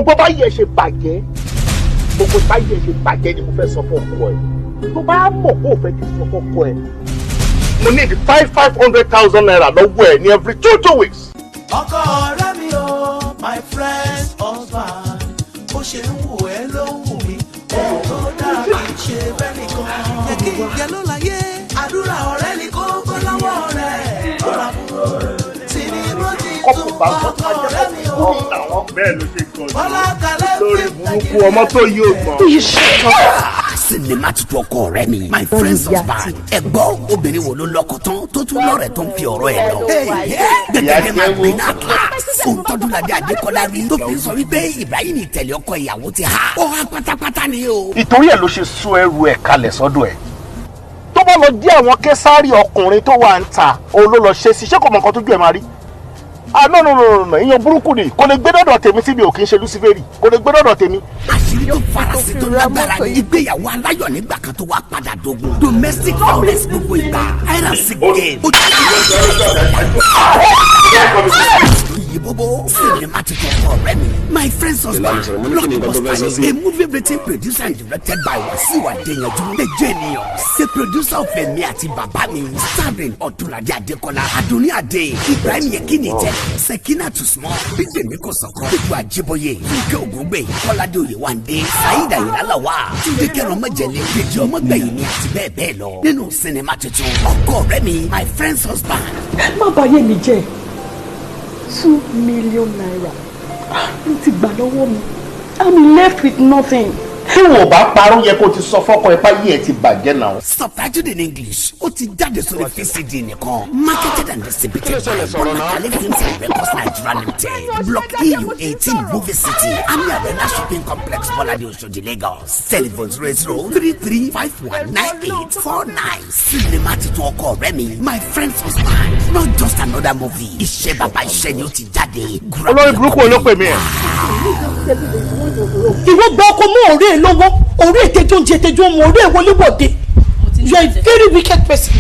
Gbogbo báyìí ẹ ṣe bàjẹ́, gbogbo báyìí ẹ ṣe bàjẹ́ ni mo fẹ́ sọ fún ọkọ ẹ. Tó bá mọ̀ kó o fẹ́ kí n sọ fún ọkọ ẹ, mo need 500,000 naira lọ́wọ́ ẹ ní every 2 2 weeks. Ọkọ ọ̀rẹ́ mi o, my friend husband, bó ṣe ń wù ẹ́ ló ń wù mí. Ohun tó dáa kì í ṣe bẹ́ẹ̀ nìkan yẹ kí n jẹ ló láyé. Àdúrà ọ̀rẹ́ ni kó gbọ́ lọ́wọ́ rẹ̀ rọra fún sinimá ti tún ọkọ ọ̀rẹ́ mi o. Bẹ́ẹ̀ ló ṣe gan. Bọ́lá kalẹ́. Lórí burúkú, ọmọ tó yí ò gbọ́n. Sinimá tuntun Ọkọ Ọ̀rẹ́ Mi, My Friend's Husband. Ẹ gbọ́, obìnrin wo ló lọ́kọ tán tó tún lọ́rẹ̀ẹ́ tó ń fi ọ̀rọ̀ ẹ̀ lọ? Gbẹgẹdẹ máa gbé náà class. Ohun tọ́dúnladé Adékọ́lá rí tó fi sọ wípé Ibrahim tẹ̀lé ọkọ ìyàwó ti ha, ó há pátápátá ni o. Ìtorí ẹ̀ ló ṣe sún ẹrù ẹ̀ kalẹ̀ sọ́dọ̀ ẹ̀. Tó bá lọ dí àwọn késàrì ọkùnrin tó wà ń ta òun ló lọ ṣe sí, ṣé kò mọ nǹkan tójú ẹ̀ máa rí? Ah, no, no, no, no, ìyẹn burúkú ni. Kò lè gbé dọ́dọ̀ tèmi síbi ò kì í ṣe luciferi, kò lè gbé dọ́dọ̀ tèmi. Àṣírí tó farasin tó lágbára ní ìgbéyàwó aláyọ̀ nígbà kan tó wá padà dogun domestic violence gbogbo ìgbà, hide and seek game. Ó ti bóbó. Sinimá tuntun Ọkọ Ọ̀rẹ́ Mi, My Friend's Husband, blockbuster ni. A movie written, produced and directed by Wasiu Adeyanju, the genius, the producer of Èmi Àti Bàbá Mi, starring Ọdúnladé Adékọ́lá, Adúnní Adé, Ibrahim Yekini Tẹ, Sekina Tusmọ, Bídèmí Kòsọ̀kọ́, Péjú Àjíbóyè, Fúnkẹ́ Ògúngbè, Kọ́ládé Oyèwándé, Saheed Ayinla Lawal, Túndé Kẹrànmọ́jẹ̀lẹ̀, Dèjì Ọmọgbẹ̀yìn ni àti bẹ́ẹ̀ bẹ́ẹ̀ lọ nínú sinimá tuntun Ọkọ Ọ̀rẹ́ Mi, My Friend's Husband. Má bàyé mi jẹ́. ₦2 million ló ti gbà lọ́wọ́ mi. I'm left with nothing. Tí wọn ò bá parọ́, yẹ kó o ti sọ fọ́kọ ẹ báyìí ẹ ti bàjẹ́ náà. Subtitled in English, ó ti jáde sórí VCD nìkan. Marketed and distributed by Bonakale Films and Records Nigeria Limited, Block EU 18, Movie City, Ami Arena Shopping Complex, Bolade Oshodi, Lagos. Telephone 0033519849. Sinimá titun Ọkọ Ọ̀rẹ́ Mi, My Friend's Husband, not just another movie. Iṣẹ́ bàbá iṣẹ́ ni ó ti jáde. Olórí burúkú ló pè mí ẹ. Ìwọ gba ọkọ mọ́ ọ̀rẹ́ ẹ lọ́wọ́, ọ̀rẹ́ ẹ tẹjọ́ ń jẹ, tẹjọ́ ń mu, ọ̀rẹ́ ẹ wọléwọ̀de. You are a very wicked person.